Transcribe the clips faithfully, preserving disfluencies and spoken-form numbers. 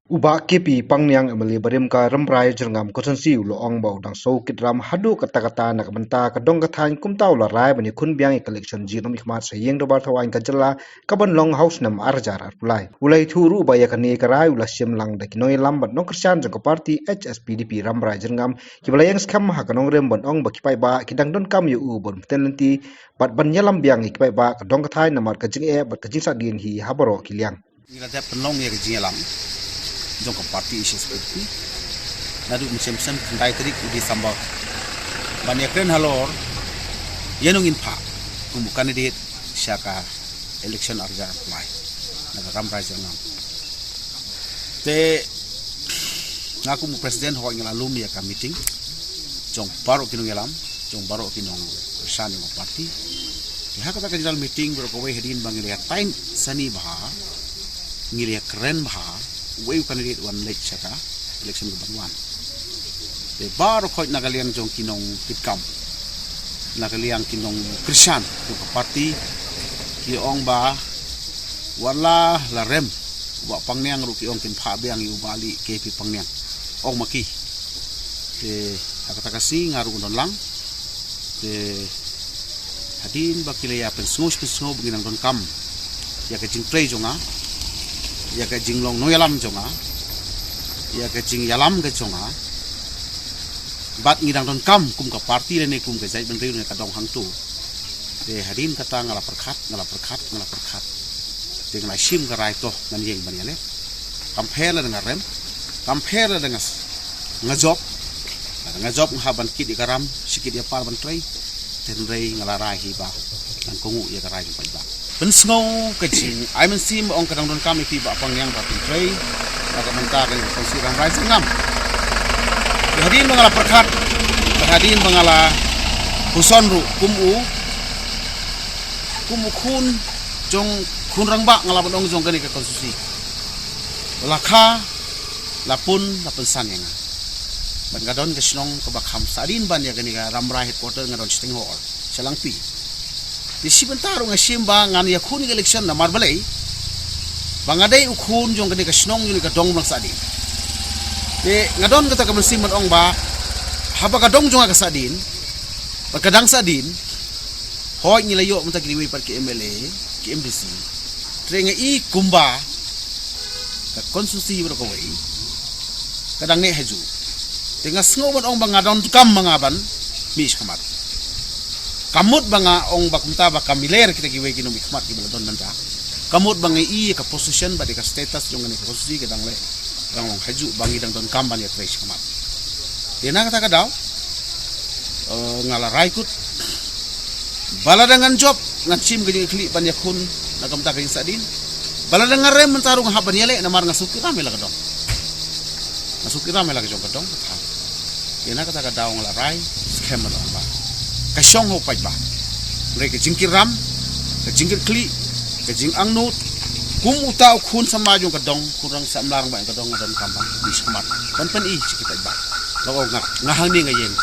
U Bah K P Pangniang, M L A barim ka Rambrai Jyrngam Constituency, u la ong ba u dang sngewkit ram haduh katta katta na ka bynta ka dong ka thaiñ, kumta u la rai ban ïakhun biang ïa ka election jingïalam khmat sha ïing dorbar thaw aiñ ka jylla, kaban long ha u snem ar hajar arphew lai. U la ïathuh ruh ba ïa kane ka rai u la shim lang da ki nongïalam bad nongkyrshan jong ka party H S P D P Rambrai Jyrngam, kiba la ïeng skhem ha ka nongrim ban ong ba ki paidbah ki dang donkam ïa u ban pynten lynti bad ban ïalam biang ïa ki paidbah ka dong ka thaiñ namar ka jingeh bad ka jingsahdien hi ha baroh ki liang. Ngi la dep pynlong ïa ka jingïalam jong ka party H S P D P naduh mynshem snem khyndai tarik u December ban ïakren halor ïa nongin phah kum u candidate sha ka election ar hajar arphew lai na ka Rambrai Jyrngam. Te nga kum u president hooid nga la lum ïa ka meeting jong baroh ki nongïalam, jong baroh ki nongkyrshan jong ka party. Te ha kata ka general meeting baroh kawei, hadien ba ngi la ïa taiñ sani bha, ngi la ïa kren bha uei u candidate uban leit sha ka election kaban wan. Te baroh khoit na ka liang jong ki nongkitkam, na ka liang ki nongkyrshan jong ka party, ki ong ba wat la la rem u Bah Pangniang ruh ki ong kin phah biang ïa u Bah Lieh K P Pangniang, ong ma ki. Te ha kata ka sngi nga ruh nga don lang. Te hadien ba ki la ïa pynsngew pynsngew ba ngi dang donkam ïa ka jingtrei jong nga, ïa ka jinglong nongïalam jong nga, ïa ka jingïalam ka jong nga, bad ngi dang donkam kum ka party lane kum ka jaitbynriew ne ka dong hangto. Te hadien kata nga la pyrkhat, nga la pyrkhat, nga la pyrkhat. Te nga la shim ka rai, to ngan ïeng ban ïaleh. Kam pher lada nga rem, kam pher lada nga s-, nga jop. Lada nga jop nga hap ban kit ïa ka ram, shi kit ïa par ban trei. Te hynrei nga la rai hi ba ngan kohnguh ïa ka rai jong paidbah. Pynsngew ka jingai mynsiem ba ong ka dang donkam ïa phi Bah Pangniang ba phin trei na ka bynta kane ka constituency Rambrai Jyrngam. Te hadien ba nga la pyrkhat, te hadien ba nga la puson ruh kum u, kum u khun jong khun rangbah nga la ban ong jong kane ka constituency. La kha, la pun, la pynsan ïa nga. Bad nga don ka shnong kaba kham sahdien ban ïa kane ka Rambrai headquarter, nga don shiteng hor sha Langpih. Te shi bynta ruh nga shim ba ngan ïakhun ïa ka election namar balei? Ba nga dei u khun jong kane ka shnong, jong kane ka dong ba dang sahdien. Te nga don kata ka mynsiem ban ong ba haba ka dong jong nga ka sahdien, ba ka dang sahdien, hooid ngi la ïoh mynta kiwei pat ki M L A, ki M D C. Te nga i kumba ka constituency baroh kawei ka dang neh hajuh. Te nga sngew ban ong ba nga donkam ma nga ban mih shakhmat. Ka mut ba nga ong ba kumta ba kam ïaler kita kiwei ki nongmihkhmat kiba la don mynta. Ka mut ba nga i ka position bad ka status jong kane ka constituency ka dang leh, ka dang long hajuh ba ngi dang donkam ban ïatrei shakhmat. Te na kata ka daw, eh, nga la rai kut ba lada ngan jop ngan shim ka jingkitkhlieh ban ïakhun na ka bynta ka jingsahdien. Ba lada nga rem mynta ruh nga hap ban ïaleh namar nga sngewkit ram ïa la ka dong. Nga sngewkit ram ïa la ka jong ka dong ka thaw. Te na kata ka daw nga la rai skhem ban ong ba ka shong ha u paidbah. Hynrei ka jingkit ram, ka jingkitkhlieh, ka jingangnud kum uta u khun samla jong ka dong, khun rang samla rangbah jong ka dong, nga donkam ban mih shakhmat ban pyni sha ki paidbah. Nga ong nga, nga hangne nga ïeng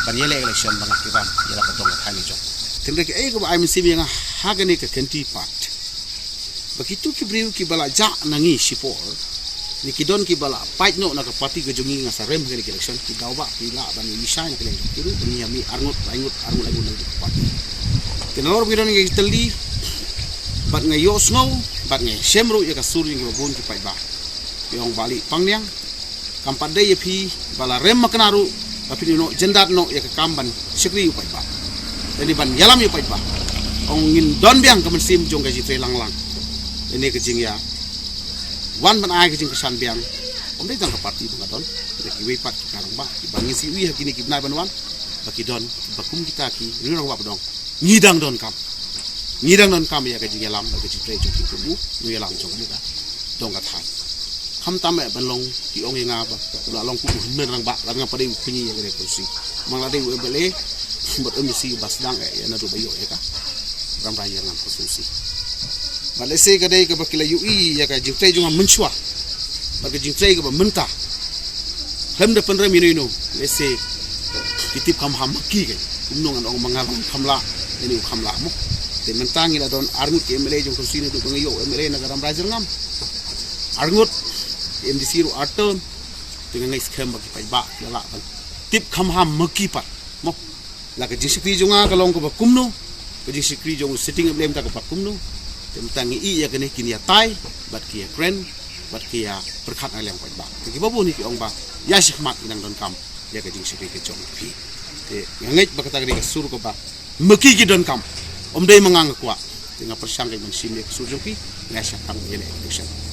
ban ïaleh election ba nga kit ram ïa la ka dong ka thaiñ jong. Hynrei kaei kaba ai mynsiem ïa nga ha kane ka kynti pat, ba kito ki briew kiba la jah na ngi shipor, ne ki don kiba la pait noh na ka party ka jong ngi, nga sa rem ha kane ka election, ki daw ba ki lah ban ïa shai na ka liang jong ki ruh, ba ngi ïa mih arngut laingut, arngut laingut na ka party. Te nalor ba ngi don ïa ki tylli, bad nga ïohsngew bad nga ïashem ruh ïa ka sur jong kiba bun ki paidbah. Ki ong Bah Lieh Pangniang, kam pat dei ïa phi ba la rem makna ruh ba phin ïoh noh jyndat noh ïa ka kam ban shakri ïa u paidbah, lane ban ïalam ïa u paidbah. Ong ngin don biang ka mynsiem jong ka jingtrei lang lang, lane ka jingïawan ban ai ka jingkyrshan biang. Ym dei tang ka party ba nga don, dei kiwei pat ki rangbah kiba ngin sa ïohi ha kine ki bnai ban wan, ba ki don ba kum kita ki riew rangbah ba dong, ngi dang donkam. Ngi dang donkam ïa ka jingïalam bad ka jingtrei jong ki kum u nongïalam jong kane ka dong ka thaiñ. Khamtam eh ban long, ki ong ïa nga ba u la long kum u hynmen rangbah, lada nga pat dei u pyni ïa kane ka constituency. Mang la dei u M L A bad M D C ba sdang eh ïa naduh ba ïoh ïa ka Rambrai Jyrngam constituency. Bad lehse ka dei kaba ki la ïohi ïa ka jingtrei jong nga mynshuwa bad ka jingtrei kaba mynta. Khlem da pynrem ïano ïano, lehse ki tip kham ha ma ki, kumno ngan ong ma nga ba ngan kham lah, ïano kham lah mo. Te mynta ngi la don arngut ki M L A jong ka constituency naduh ba ngi ïoh M L A na ka Rambrai Jyrngam. Arngut. M D C ruh ar term. Te nga ngeit skhem ba ki paidbah ki la lah ban tip kham ham ma ki pat. Mo, la ka jingshakri jong nga ka long kaba kumno, ka jingshakri jong u Sitting M L A mynta kaba kumno. Te mynta ngi ïohi ïa kane, kin ïa tai bad ki ïa kren bad ki ïa pyrkhat na liang paidbah. Te kiba bun hi ki ong ba ïa shikmat nang donkam ïa ka jingshakri ka jong phi. Te nga ngeit ba kata ka dei ka sur kaba ma ki ki donkam. Ym dei ma nga nga kwah. Te nga pyrshang ka ban shim ïa ka sur jong ki, nga shah tang ïa election.